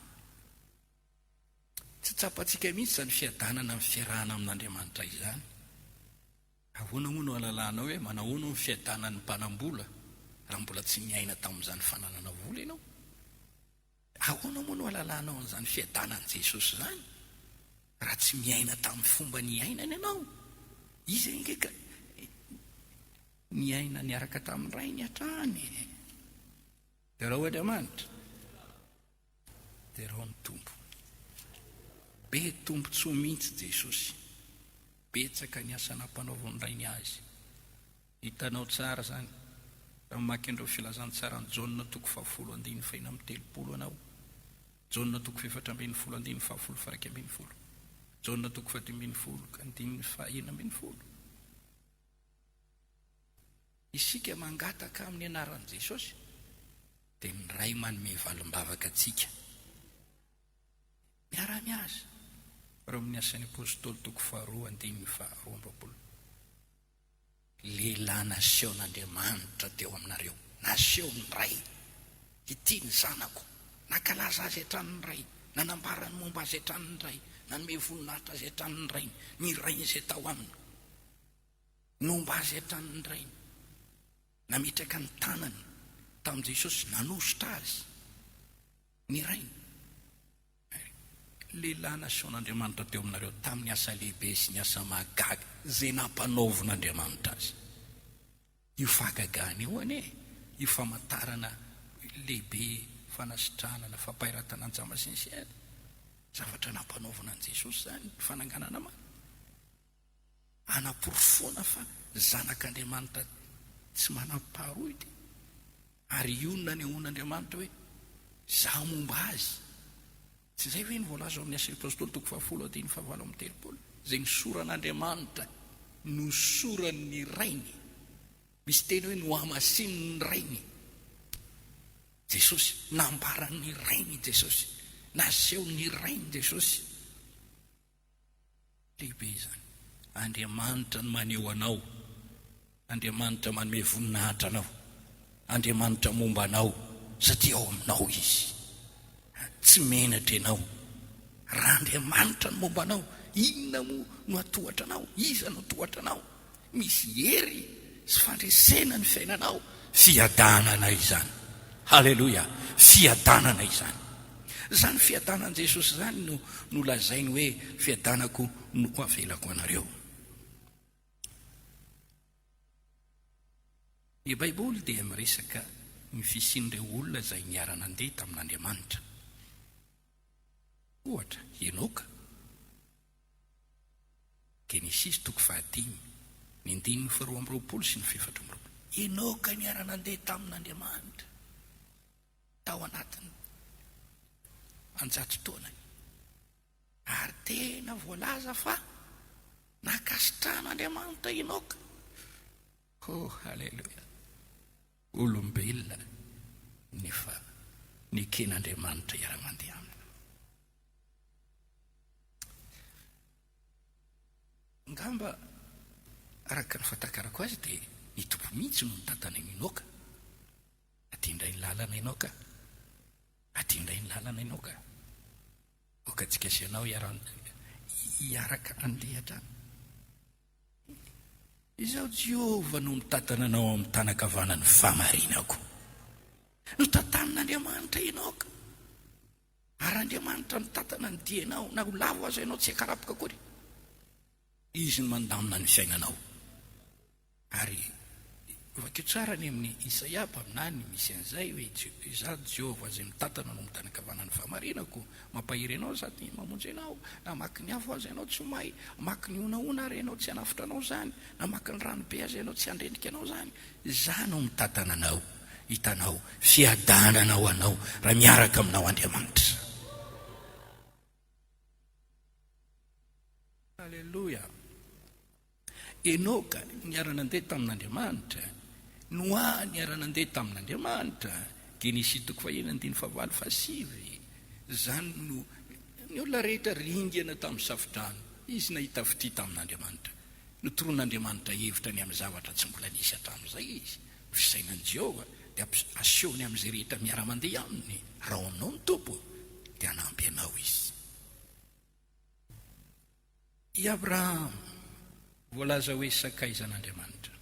Tsy tsapantsika mihitsy izany fiadanana amin'ny fiarahana amin'Andriamanitra izany. Ahoana moa no ahalalanao hoe manahoana ny fiadanan'ny mpanam-bola raha mbola tsy niaina tamin'izany fananana vola ianao? Ahoana moa no ahalalanao an'izany fiadanan'i Jesosy izany raha tsy miaina tamin'ny fomba niainany ianao? Izy ange ka niaina niaraka tamin'ny Rainy hatrany e! Derao Andriamanitra. Derao ny Tompo. Be tombontsoa mihitsy Jesosy. Betsaka ny asa nampanaovin'ny Rainy Azy. Hitanao tsara izany raha mamaky an'ireo filazantsaran'i Jaona toko fahafolo andininy fahena amby 30 ianao. Jaona toko fahefatra 12 andininy fahafolo faha 11. Jaona toko fahadimy 15 ka andininy faha 16. Isika mangataka amin'ny anaran'i Jesosy dia ny Ray manome valim-bavaka antsika. Miara-miasa. Ireo amin'ny Asan'ny Apostoly toko faharoa andininy faha 22. Lehilahy nasehon'Andriamanitra teo aminareo, nasehon'ny Ray. Ity ny Zanako. Nankalaza Azy hatrany ny Ray, nanambara ny momba Azy hatrany ny Ray, nanome voninahitra Azy hatrany ny Rainy, ny Rainy izay tao aminy. Nomba Azy hatrany ny Rainy. Nametraka ny tanany tamin'i Jesosy, nanosotra Azy ny Rainy. Lehilahy nasehon'Andriamanitra teo aminareo tamin'ny asa lehibe sy ny asa mahagaga izay nampanaovin'Andriamanitra azy. Io fahagagana io anie, io famantarana lehibe, fanasitranana, fampahiratana ny jamba sy ny sisa, zavatra nampanaovina an'i Jesosy izany, ny fananganana maty. Anaporofoana fa Zanak'Andriamanitra tsy manam-paharoa ity. Ary io no nanehoan'Andriamanitra hoe, Izaho momba azy. Tsy izay ve no voalaza ao amin'ny Asan'ny Apostoly toko fahafolo andininy fahavalo amby 30? Izay nosoran'Andriamanitra, nosoran'ny Rainy. Misy teny hoe nohamasinin'ny Rainy. Jesosy, nambaran'ny Rainy Jesosy, nasehon'ny Rainy Jesosy. Lehibe izany. Andriamanitra no maneho anao. Andriamanitra manome voninahitra anao. Andriamanitra momba anao satria ao aminao Izy. Tsy menatra ianao. Raha Andriamanitra no momba anao, inona moa no hatohatra anao? Iza no hatohatra anao? Misy hery sy fandresena ny fiainanao. Fiadanana izany. Haleloia! Fiadanana izany. Izany fiadanan'i Jesosy izany no nolazainy hoe fiadanako no avelako anareo. Ny Baiboly dia miresaka ny fisian'ireo olona izay niara-nandeha tamin'Andriamanitra. Ohatra, Enoka. Genesisy toko fahadimy, ny andininy faharoa amby 20 sy ny fahefatra amby 20. Enoka niara-nandeha tamin'Andriamanitra tao anatin'ny anjato taonany, ary tena voalaza fa nankasitrahan'Andriamanitra Enoka. Oh, haleloia! Olombelona nefa neken'Andriamanitra hiara-mandeha aminy. Angamba araka ny fahatakarako azy dia ny Tompo mihitsy no nitantana an'i Enoka. Aty indray ny lalana ianao ka. Aty indray ny lalana ianao ka. Aoka antsika sy ianao hiaraka handeha hatrany. Izaho Jehovah no mitantana anao amin'ny tanan-kavanan'ny fahamarinako. Notantanin'Andriamanitra Enoka. Ary Andriamanitra mitantana ny dianao, na ho lavo aza ianao tsy hakarapoka akory. Izy no mandamina ny fiainanao. Ary vakio tsara any amin'ny Isaia mpaminany misy an'izay hoe Izaho Jehovah izay mitantana anao amin'ny tanan-kavanan'ny fahamarinako, mampahery anao sady mamonjy anao. Namaky ny afo aza ianao tsy ho may, hamaky ny honahona ary ianao tsy hanafotra anao izany, namaky ny rano be aza ianao tsy handrendrika anao izany. Izaho no mitantana anao. Hitanao, fiadanana ho anao raha miaraka aminao Andriamanitra. Aleloia. Enoka niara-nandeha tamin'Andriamanitra. Noa niara-nandeha tamin'Andriamanitra. Genesisy toko fahenina andininy fahavalo fahasivy. Izany no ny olona rehetra ringana tamin'ny safodrano. Izy nahita fitia tamin'Andriamanitra. Notoroan'Andriamanitra hevitra ny amin'ny zavatra tsy mbola nisy hatramin'izay izy. Ny fisainan'i Jehovah dia asehony amin'izay rehetra miara-mandeha aminy. Raha ao aminao ny Tompo, dia hanampy anao Izy. I Abrahama, voalaza hoe sakaizan'Andriamanitra.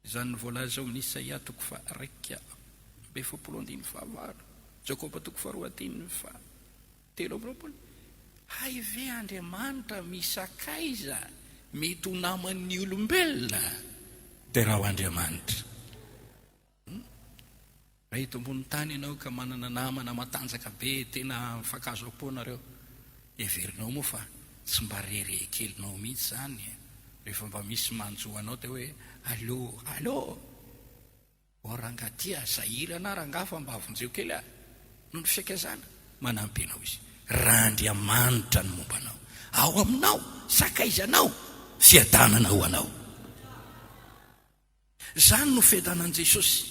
Izany no voalaza ao amin'ny Isaia toko faha-41 andininy fahavalo, Jakoba toko faharoa andininy faha-23. Hay ve Andriamanitra misakaiza mety ho naman'ny olombelona? Derao Andriamanitra. Raha eto ambonin'ny tany ianao ka manana namana matanjaka be, tena mifankahazo am-po nareo, heverinao moa fa tsy mba rehareha-kelinao mihitsy izany rehefa mba misy manjo anao dia hoe allo, allo! O rangaha ty a, sahirana aho rangaha fa mba vonjeo kely aho. Noho ny fiaikazana, manampy anao Izy. Raha Andriamanitra no momba anao, ao aminao, sakaizanao, fiadanana ho anao. Izany no fiadanan'i Jesosy,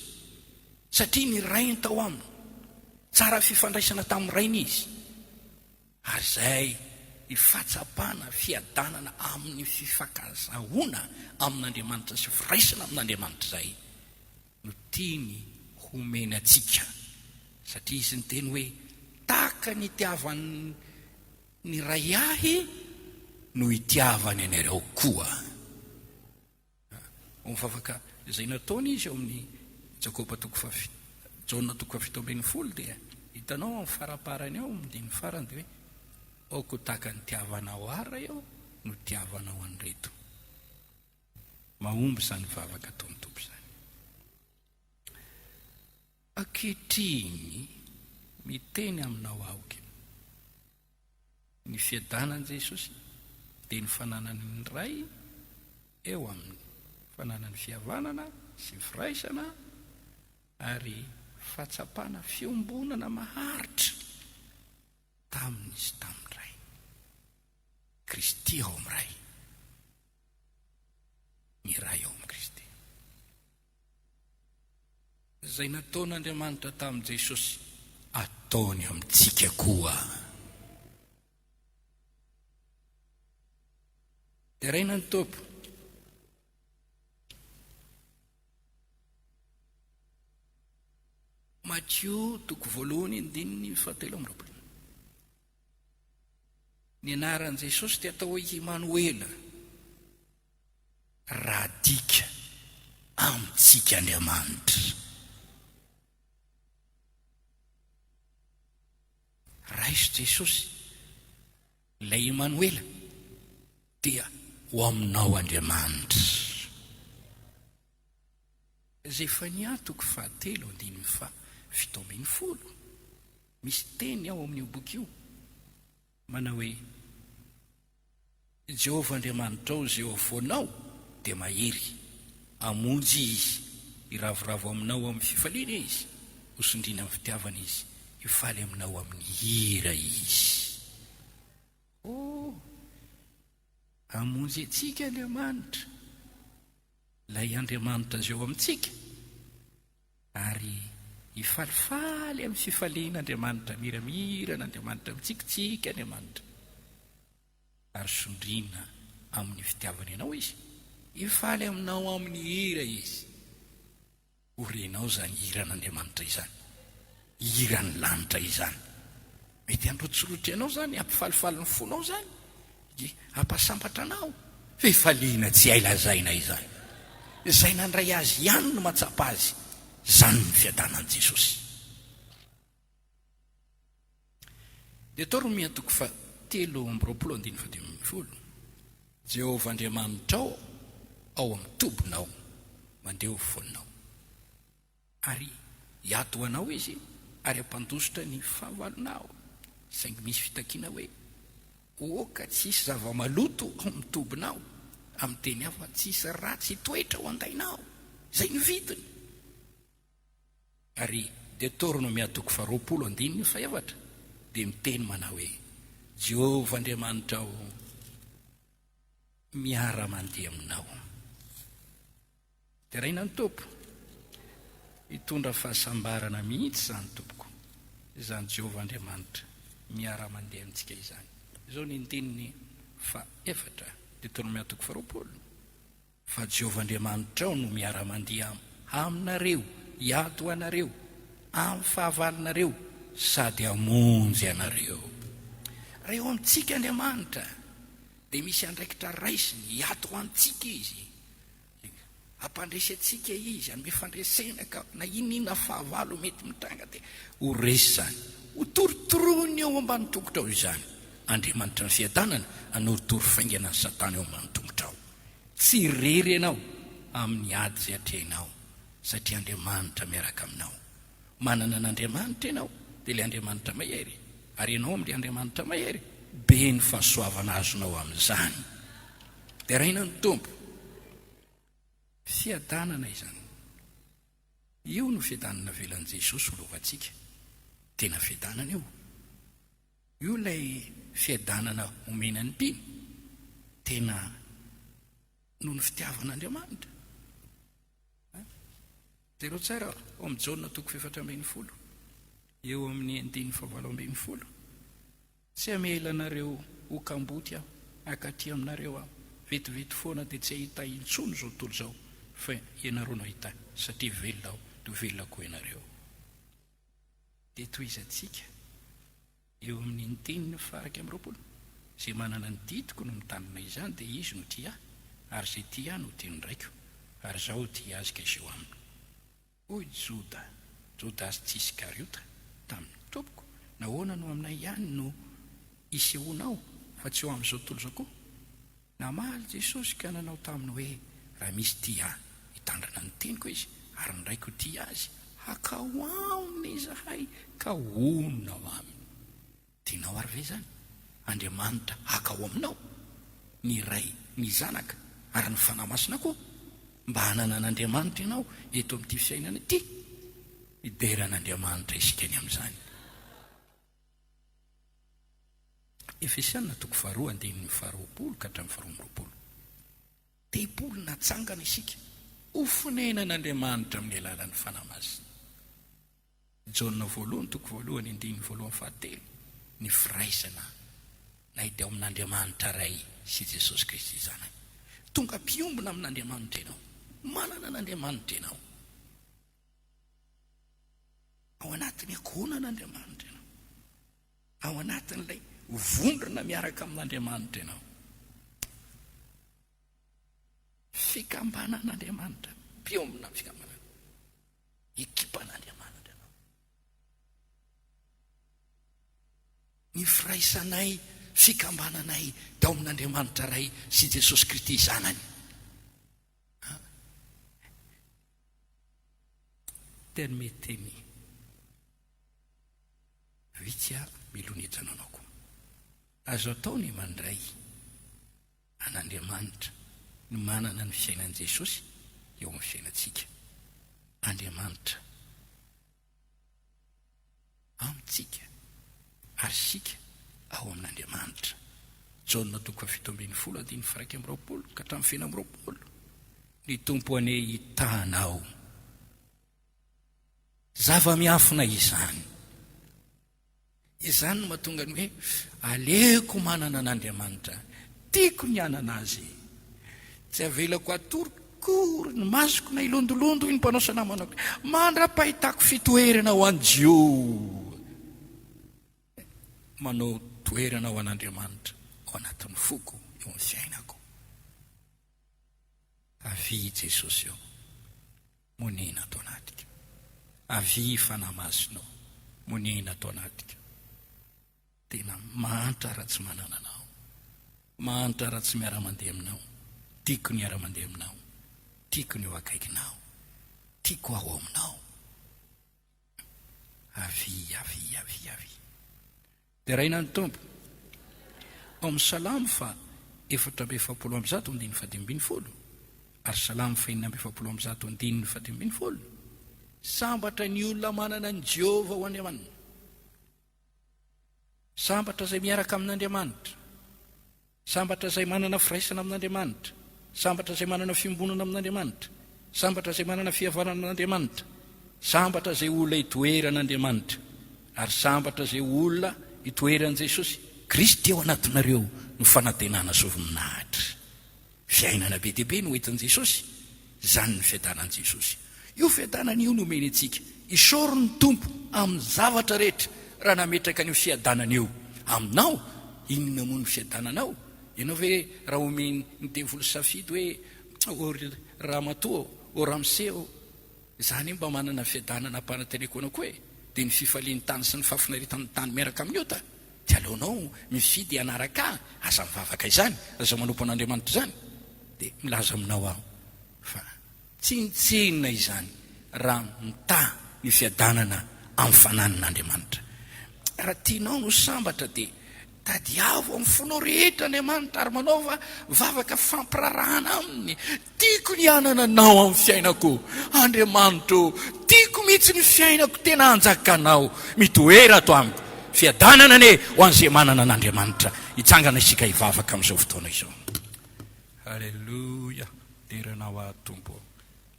satria ny Rainy tao aminy. Tsara fifandraisana tamin'ny Rainy Izy. Ary izay ny fahatsapana fiadanana amin'ny fifankazahoana amin'Andriamanitra sy firaisana amin'Andriamanitra izay no tiany homena antsika, satria Izy niteny hoe, Tahaka ny itiavan'ny Ray Ahy no itiavany anareo koa. Ao amin'ny vavaka izay nataony izy ao amin'ny Jakoba toko faha Jaona toko faha 17 dia hitanao amin'ny faraparany ao amin'ny andininy farany dia hoe aoka ho tahaka ny tiavanao ahy Ray ô no tiavanao an'ireto. Mahomby izany vavaka ataon'ny Tompo izany. Ankehitriny miteny aminao aho ke. Ny fiadanan'i Jesosy dia ny fananany ny Ray eo aminy, fananany fihavanana sy firaisana ary fahatsapana fiombonana maharitra taminy sy tamin'ny Rainy. Kristy ao amin'ny Ray. Ny Ray ao amin'i Kristy. Izay nataon'Andriamanitra tamin'i Jesosy, ataony amintsika koa. Deraina ny Tompo. Matio toko voalohany andininy fahatelo amby 20. Ny anaran'i Jesosy dia atao hoe Imanoela. Radika amintsika Andriamanitra. Raiso Jesosy, ilay Emanoela, dia ho aminao Andriamanitra. Zefania toko fahatelo andininy faha 17, misy teny ao amin'io boky io manao hoe, Jehovah Andriamanitrao izay eo afovoanao dia mahery, hamonjy Izy, hiravoravo aminao amin'ny fifaliana Izy, ho sondriana amin'ny fitiavana Izy, hifaly aminao amin'ny hira Izy. Oh, hamonjy antsika Andriamanitra, ilay Andriamanitra izay eo amintsika, ary hifalifaly amin'ny fifaliana Andriamanitra, miramirana Andriamanitra, mitsikitsiky Andriamanitra. ary sondriana amin'ny fitiavany anao Izy, hifaly aminao amin'ny hira Izy. Ho renao izany hiran'Andriamanitra izany, hiran'ny lanitra izany. Mety handrotsirotsy anao izany, hampifalifaly ny fonao izany, hampasambatra anao. Fifaliana tsy hay lazaina izany. Izay nandray azy ihany no mahatsapa azy. Izany ny fiadanan'i Jesosy. Deoteronomia toko fahatelo amby 20 andininy faha-15, Jehovah Andriamanitrao ao amin'ny tobinao, mandeha ho fonao. Ary hiady ho anao Izy ary hampandositra ny fahavalonao. Saingy misy fitakiana hoe, Aoka tsy hisy zava-maloto ao amin'ny tobinao, amin'ny teny hafa, tsy hisy ratsy hitoetra ao an-dainao. Izay no vidiny. Ary Deoteronomia toko faharoapolo andininy fahefatra dia miteny manao hoe, Jehovah Andriamanitrao miara-mandeha aminao. Deraina ny Tompo. Hitondra fahasambarana mihitsy izany tompoko, izany Jehovah Andriamanitra miara-mandeha amintsika izany. Izao ny andininy fahefatra, Deoteronomia toko faharoapolo. Fa Jehovah Andriamanitrao no miara-mandia aminareo, hiady ho anareo, amin'ny fahavalonareo, sady hamonjy anareo. Raha eo amintsika Andriamanitra, dia misy andraikitra raisiny, hiady ho antsika Izy. Hampandresy antsika Izy, hanome fandresena ka na inona inona fahavalo mety mitranga dia ho resy izany. Ho torotoroiny eo ambany tongotrao izany. Andriamanitra ny fiadanana hanorotoro faingana an'i Satana eo ambany tongotrao. Tsy irery ianao amin'ny ady izay atrehinao satria Andriamanitra miaraka aminao. Manana an'Andriamanitra ianao, dia ilay Andriamanitra mahery, ary ianao amin'ilay Andriamanitra mahery, be ny fahasoavana azonao amin'izany. Deraina ny Tompo. Fiadanana izany. Io no fiadanana avelan'i Jesosy ho lovantsika. Tena fiadanana io. Io ilay fiadanana omena ny mpino. Tena noho ny fitiavan'Andriamanitra. Jereo tsara ao amin'ny Jaona toko faha-14, eo amin'ny andininy faha-18. Tsy hamela anareo ho kamboty aho, hankaty aminareo aho. Vetivety foana dia tsy hahita ahy intsony izao tontolo izao, fa ianareo no hahita ahy, satria velona aho, dia ho velona koa ianareo. Dia tohizantsika eo amin'ny andininy faha-21, Izay manana ny didiko no mitandrina izany, dia izy no tia ahy, ary izay tia ahy no tian'ny Raiko, ary Izaho ho tia azy ka hiseho aminy. Hoy Joda, Jodasy tsy Iskariota, taminy, Tompoko, nahoana no aminay ihany no isehoanao, fa tsy eo amin'izao tontolo izao koa? Namaly Jesosy ka nanao taminy hoe, Raha misy tia Ahy, hitandrina ny teniko izy, ary ny Raiko ho tia azy, hakao aminy izahay ka honina ao aminy. Tianao ary ve izany? Andriamanitra haka ao aminao, ny Ray, ny Zanaka, ary ny Fanahy Masina koa, mba hanana an'Andriamanitra ianao eto amin'ity fiainana ity. Midera an'Andriamanitra isika ny amin'izany. Efesiana toko faharoa andininy faharoapolo ka hatramin'ny faharoa amby roapolo. Tempoly natsangana isika ho fonenan'Andriamanitra amin'ny alalan'ny Fanahy Masina. Jaona voalohany toko voalohany andininy voalohany fahatelo, ny firaisana nahita eo amin'Andriamanitra Ray sy Jesosy Kristy Zanany. Tonga mpiombona amin'Andriamanitra ianao. Manana an'Andriamanitra ianao. Ao anatin'ny ankohonan'Andriamanitra ianao. Ao anatin'ilay vondrona miaraka amin'Andriamanitra ianao. Fikambanan'Andriamanitra, mpiombona amin'ny fikambanana. Ekipan'Andriamanitra ianao. Ny firaisanay, fikambananay dia ao amin'Andriamanitra Ray sy Jesosy Kristy Zanany. Permettez-me. Vitsy aho milonetana anao koa. Azo atao ny mandray an'Andriamanitra, ny manana ny fiainan'i Jesosy eo amin'ny fiainantsika. Andriamanitra amintsika ary isika ao amin'Andriamanitra. Jaona toko faha-17 andininy faha-21 ka hatramin'ny faha-26. Ny Tompo anie hitaha anao. Zava-miafina izany. Izany no mahatonga ny hoe aleoko manana an'Andriamanitra. Tiako ny hanana Azy. Tsy avelako hatory akory ny masoko na hilondolondo, hoy ny mpanao salamo manao hoe, mandra-pahitako fitoerana ho an'i Jehovah. Manao toerana ho an'Andriamanitra ao anatin'ny foko, eo amin'ny fiainako. Avia i Jesosy ô, monena ato anatiko. Avia Fanahy Masina ô, monena ato anatiko. Tena mahantra raha tsy manana Anao. Mahantra raha tsy miara-mandeha Aminao. Tiako ny hiara-mandeha Aminao. Tiako ny ho akaikinao. Tiako aho ao Aminao. Avia, avia, avia, avia. Deraina ny Tompo. Ao amin'ny Salamo faha 144 andininy faha-15 ary Salamo faha 146 andininy faha-15, Sambatra ny olona manana an'i Jehovah ho Andriamaniny. Sambatra izay miaraka amin'Andriamanitra. Sambatra izay manana firaisana amin'Andriamanitra. Sambatra izay manana fiombonana amin'Andriamanitra. Sambatra izay manana fihavanana amin'Andriamanitra. Sambatra izay olona itoeran'Andriamanitra. Ary sambatra izay olona itoeran'i Jesosy. Kristy ao anatinareo no fanantenana sy voninahitra. Fiainana be dia be no entin'i Jesosy. Izany ny fiadanan'i Jesosy. Io fiadanana io no omeny antsika. Isaory ny Tompo amin'ny zavatra rehetra raha nametraka an'io fiadanana io aminao. Inona moa no fiadananao? Ianao ve raha omen'ny devoly safidy hoe, O ry ramatoa ô, ô ramose ô, izaho anie mba manana fiadanana ampananteneko anao koa e, dia ny fifalian'ny tany sy ny fahafinaretan'ny tany miaraka amin'ny ota, dia aleonao mifidy hanaraka ahy, aza mivavaka izany, aza manompo an'Andriamanitra izany. Dia milaza aminao aho fa tsinontsinona izany raha mitaha. ny fiadanana amin'ny fananan'Andriamanitra. Raha tianao ny ho sambatra dia tadiavo amin'ny fonao rehetra Andriamanitra ary manaova vavaka fampirarahana Aminy. Tiako ny hanana Anao amin'ny fiainako, Andriamanitra ô, tiako mihitsy ny fiainako tena hanjakanao. Mitoera ato amiko. Fiadanana anie ho an'izay manana an'Andriamanitra. Hitsangana isika hivavaka amin'izao fotoana izao. Haleloia! Dera Anao aho Tompo ô.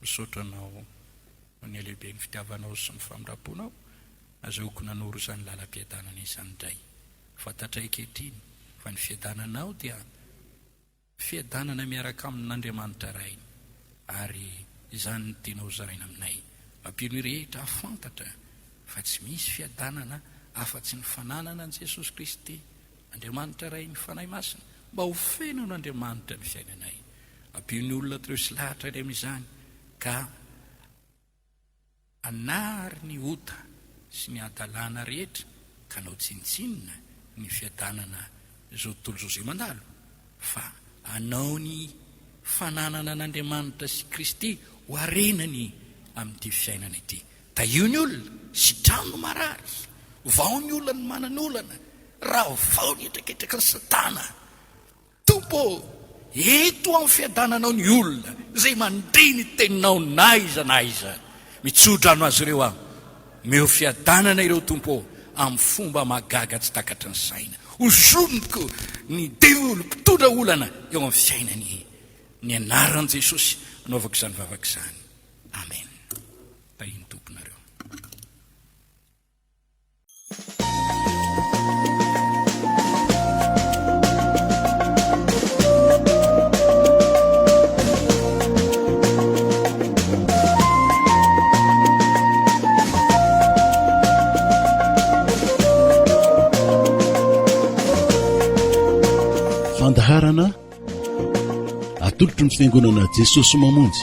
Misaotra Anao noho ny halehiben'ny fitiavanao sy ny famindram-ponao. Nazahoako nanoro izany lalam-piadanana izany indray. Fantatray ankehitriny fa ny fiadananao dia fiadanana miaraka amin'Andriamanitra Ray, ary izany no tianao hozaraina aminay. Ampio ny rehetra hahafantatra fa tsy misy fiadanana afa-tsy ny fananana an'i Jesosy Kristy, Andriamanitra Ray, ny Fanahy Masina, mba ho feno an'Andriamanitra ny fiainanay. Ampio ny olona tresy lahatra indray amin'izany ka hanary ny ota sy ny hadalana rehetra ka hanao tsinontsinona ny fiadanana izao tontolo izao izay mandalo fa hanao ny fananana an'Andriamanitra sy Kristy ho harenany amin'ity fiainana ity. Tahio ny olona, sitrano ny marary, vao ny olona ny manan'olana, ravao ny hetraketraky ny satana. Tompo ô, ento amin'ny fiadananao ny olona izay mandre ny teninao na aiza na aiza. Mitsodrano azy ireo aho. Omeo fiadanana ireo, Tompo ô, amin'ny fomba mahagaga tsy takatry ny saina. Hozoniko ny devoly mpitondra olana eo amin'ny fiainany. Ny anaran'i Jesosy anaovako izany vavaka izany. Amen. Tahin'ny Tompo nareo. Fandaharana atolotry ny Fiangonana Jesosy Mamonjy.